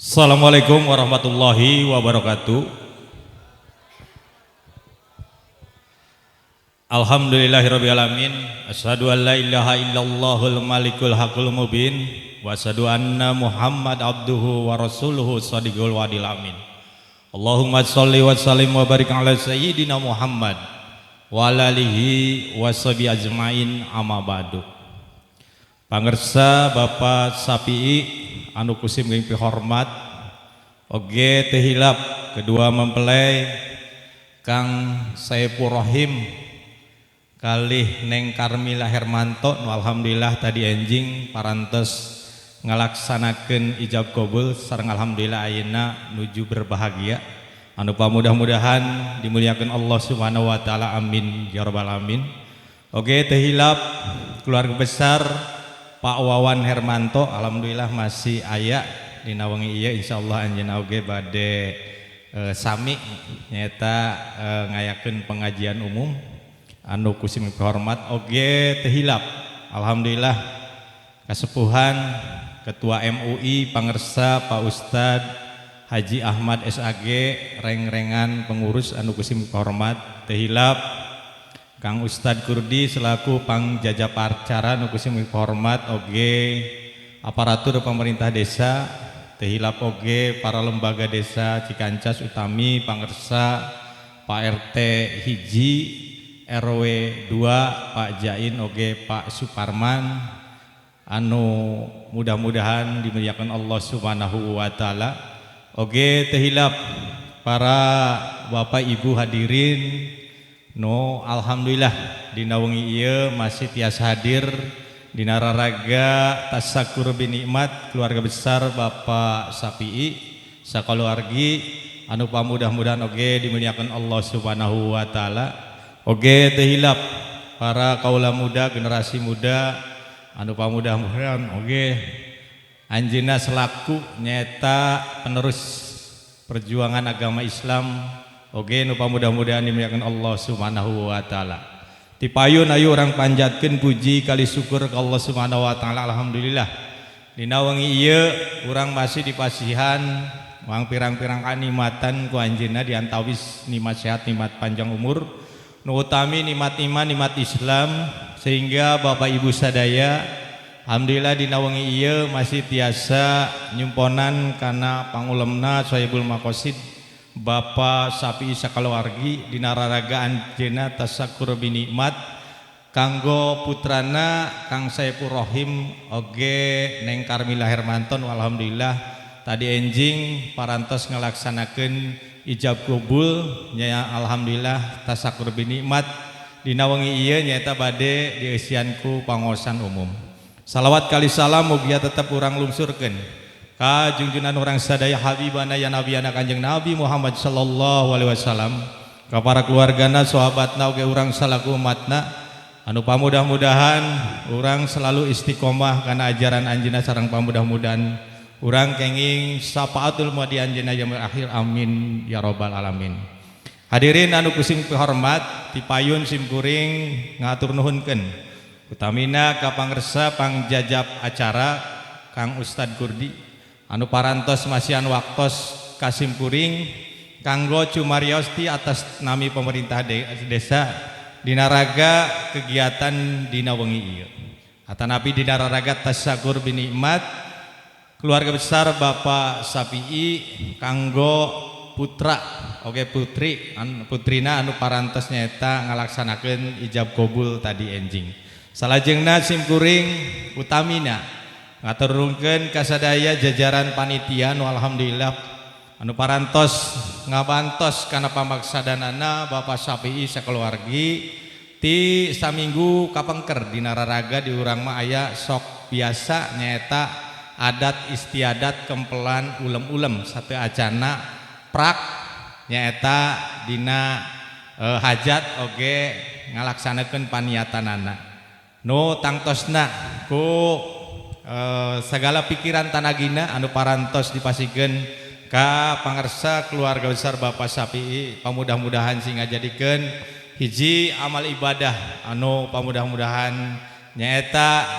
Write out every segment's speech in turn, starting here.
Assalamualaikum warahmatullahi wabarakatuh. Alhamdulillahirabbil alamin. Asyhadu an la ilaha illallahul malikul haqqul mubin wa asyhadu anna Muhammad abduhu wa rasuluhu shadiqul wadil amin. Allahumma shalli wa sallim wa barik ala sayyidina Muhammad wa ala alihi wa sahbihi ajmain amma ba'du. Pangersa Bapak Sapi'i anu kusim geuing pihormat oge teu hilap kedua mempelai Kang Saiful Rohim kalih Neng Karmila Hermanto nu alhamdulillah tadi enjing parantos ngalaksanakeun ijab kabul sareng alhamdulillah ayeuna nuju berbahagia anu pamudah-mudahan dimuliakeun Allah Subhanahu wa taala, amin ya rabbal alamin. Oge teu hilap keluarga besar Pak Wawan Hermanto alhamdulillah masih aya dina wengi ieu, insyaallah anjeunna oge bade sami nyaeta ngayakeun pengajian umum anu kusim hormat. Oge teu hilap alhamdulillah kasepuhan Ketua MUI Pangersa Pak Ustad Haji Ahmad SAG rengrengan pengurus anu kusim hormat, teu hilap Kang Ustad Kurdi selaku pangjajap acara nu kusim hormat, oge aparatur pemerintah desa, teu hilap oge para lembaga desa Cikancas utami Pangersa Pak RT hiji RW 2 Pak Jain oge Pak Suparman anu mudah-mudahan dimuliakan Allah Subhanahu wa taala. Oge teu hilap para bapak ibu hadirin no alhamdulillah dina wengi ieu masih tiasa hadir dina raraga tasakur binikmat keluarga besar Bapak Sapi'i sakaluargi anu pamudah-mudahan oge dimuliakan Allah Subhanahu wa taala. Oge teu hilap para kaula muda, generasi muda anu pamudah-mudahan oge anjeunna selaku nyaeta penerus perjuangan agama Islam oge nu pamudah-mudahan dimuliakan Allah Subhanahu wa taala. Tipayun ayu urang panjatkeun puji kali syukur ka Allah Subhanahu wa taala, alhamdulillah dina wengi ieu urang masih dipasihan wang pirang-pirang kanikmatan ku anjeunna, diantawis nikmat sehat, nikmat panjang umur, nu utami nikmat iman, nikmat Islam, sehingga Bapak Ibu sadaya alhamdulillah dina wengi ieu masih tiasa nyumponan kana pangulemna Sohibul Maqasid Bapak Sapi'i sakaluargi dina raraga anjeunna tasakur binikmat kanggo putrana Kang Saiful Rohim oge Neng Karmila Hermanton. Alhamdulillah tadi enjing parantos ngalaksanakeun ijab kabul nya, alhamdulillah tasakur binikmat dina wengi ieu nyaeta bade dieusian ku pangaosan umum. Salawat kali salam mugia tetep urang lungsurkeun ka junjunan urang sadaya, habibana ya nabiyana Kanjeng Nabi Muhammad sallallahu alaihi wasallam, ka para keluargana, sahabatna, oge urang salaku umatna anu pamudah-mudahan urang selalu istiqomah kana ajaran anjeunna sareng pamudah-mudahan urang kenging syafaatul muadi anjeunna yaumil akhir, amin ya rabbal alamin. Hadirin anu kusing pihormat, tipayun simkuring ngatur nuhunkeun utamina ka pangersa pangjajap acara Kang Ustad Kurdi anu parantos masihan waktos kasimkuring kanggo cumarios ti atas nami pemerintah desa dina raga kegiatan dina wengi ieu atanapi dina raraga tasakur binikmat keluarga besar Bapak Sapi'i kanggo putra oge putri putrina anu parantos nyaeta ngalaksanakeun ijab kabul tadi enjing. Salajengna simkuring utamina ngaturunkeun kasadaya jajaran panitia nu alhamdulillah anu parantos ngabantos kana pamaksadanana Bapak Sapi'i sakeluargi ti saminggu kapengker. Dina raraga di urang mah aya sok biasa nyaeta adat istiadat kempelan ulem-ulem satu acana prak nyaeta dina hajat oge ngalaksanakeun paniatanana nu tangtosna ku segala pikiran tanagina anu parantos dipasikeun ka pangersa keluarga besar Bapak Sapi'i pamudah-mudahan sing ngajadikeun hiji amal ibadah anu pamudah-mudahan nyaeta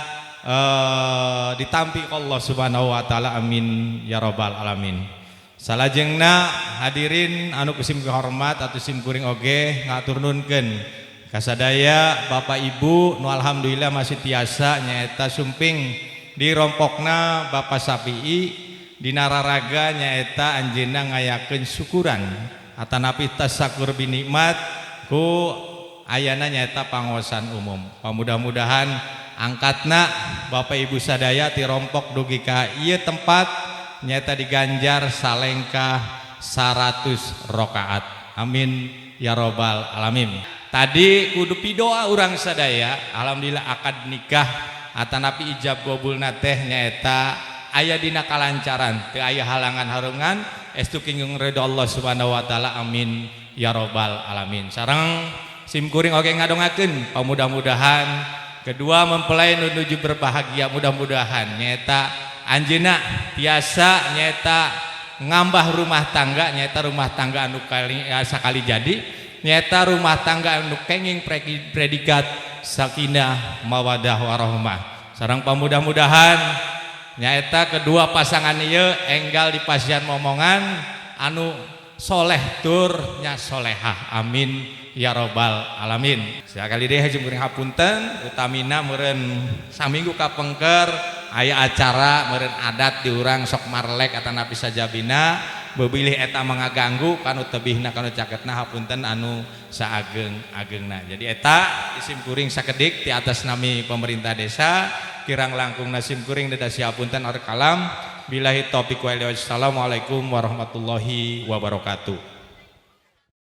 ditampi Allah Subhanahu wa taala, amin ya rabbal alamin. Salajengna hadirin anu ku sim hormat atau sim kuring oge ngaturnuhunkeun kasadaya Bapak Ibu nu alhamdulillah masih tiasa nyaeta sumping di rompokna Bapak Sapi'i dina raraga nyaeta anjeunna ngayakeun syukuran atanapi tasakur binikmat ku ayana nyaeta pangaosan umum. Pamudah-mudahan angkatna Bapak Ibu sadaya ti rompok dugi ka ieu tempat nyaeta diganjar salengkah 100 rakaat, amin ya robbal alamin. Tadi kudu pidoa urang sadaya, alhamdulillah akad nikah atanapi ijab qabulna teh nyaeta aya dina kalancaran, teu aya halangan harungan, estu kenging ridho Allah Subhanahu wa taala, amin ya robbal alamin. Sareng sim kuring oge ngadongakeun pamudah-mudahan kedua mempelai menuju berbahagia, mudah-mudahan nyaeta anjeunna tiasa nyaeta ngambah rumah tangga, nyaeta rumah tangga anu kali ya, sakali jadi nyaeta rumah tangga anu kenging predikat sakinah mawadah warahmah. Sareng pamudah-mudahan nyaeta kedua pasangan ieu enggal dipasihan momongan anu soleh tur nya solehah, amin ya robbal alamin. Sekali deui haji kuring hapunten utamina meureun saminggu kapengker aya acara meureun adat di urang sok marlek atanapi sajabina, bebilih eta mangaganggu kanu tebihna kanu caketna, hapunten anu saageng-agengna. Jadi eta sim kuring sakedik di atas nami pemerintah desa, kirang langkung sim kuring dedasi hapunten kalam, billahi taufik wal hidayah. Assalamualaikum warahmatullahi wabarakatuh.